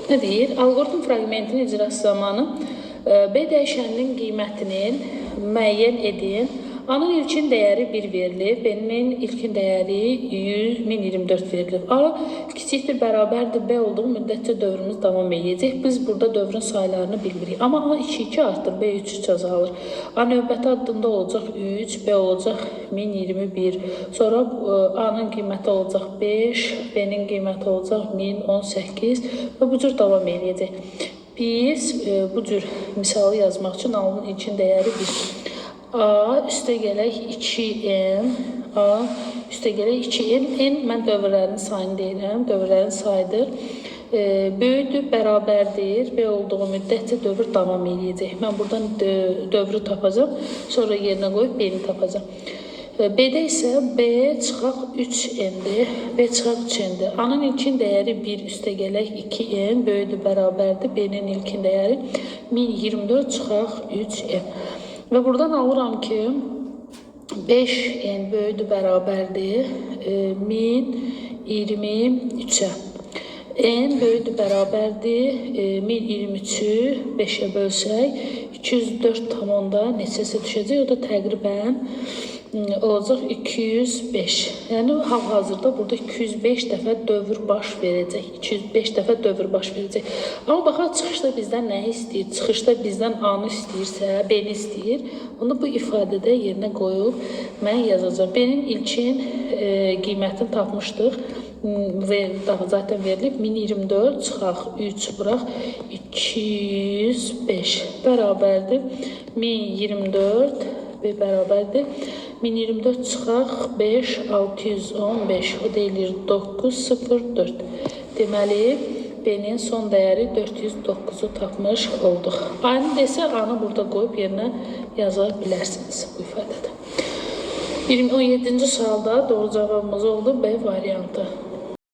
Nə deyir? Alqoritm fraqmentinin icrası zamanı B dəyişəninin qiymətinin müəyyən edin. A-nın ilkin dəyəri 1 verilib, B-nin ilkin dəyəri 1024 verilib. A kiçikdir, bərabərdir B olduğu müddətcə dövrümüz davam eləyəcək. Biz burada dövrün saylarını bilmirik. Amma A 2, 2 artır, B 3, 3 azalır. A növbəti addımda olacaq 3, B olacaq 1021. Sonra A-nın qiyməti olacaq 5, B-nin qiyməti olacaq 1018 və bu cür davam eləyəcək. Biz bu cür misalı yazmaq üçün A-nın ilkin dəyəri 1. A üstə gələk 2n, A üstə gələk 2n, n mən dövrlərin sayını deyirəm, dövrlərin sayıdır. Böyükdür, bərabərdir, B olduğu müddətcə dövr davam eləyəcək. Mən buradan dövrü tapacağam, sonra yerinə qoyub B-ni tapacağam. B-də isə B çıxaq 3n-dir, B çıxaq 3n-dir. A-nın ilkin dəyəri 1 üstə gələk 2n, böyükdür, bərabərdir, B-nin ilkin dəyəri 1024 çıxaq 3n. Və buradan alıram ki, 5n böyükdür, bərabərdir 1023-ə. N böyükdür, bərabərdir 1023-ü 5-ə bölsək, 204 tam onda neçəsə düşəcək, o da təqribən olacaq 205. Yəni, hal-hazırda burada 205 dəfə dövr baş verəcək. 205 dəfə dövr baş verəcək. Amma baxaq, çıxışda bizdən nə istəyir? Çıxışda bizdən A-nı istəyirsə, B-ni istəyir. Onu bu ifadədə yerinə qoyub mən yazacağam. B-nin ilkin qiymətini tapmışdıq. Və daha zaten verilib. 1024 çıxaq 3 vuraq 205 bərabərdir. 1024 B bərabərdir. 1024 çıxaq 5, 615. O da eləyir 904. Deməli, B-nin son dəyəri 409-u tapmış olduq. A-nı desə, A-nı burada qoyub yerinə yaza bilərsiniz bu ifadədə. 17-ci sualda doğru cavabımız oldu B variantı.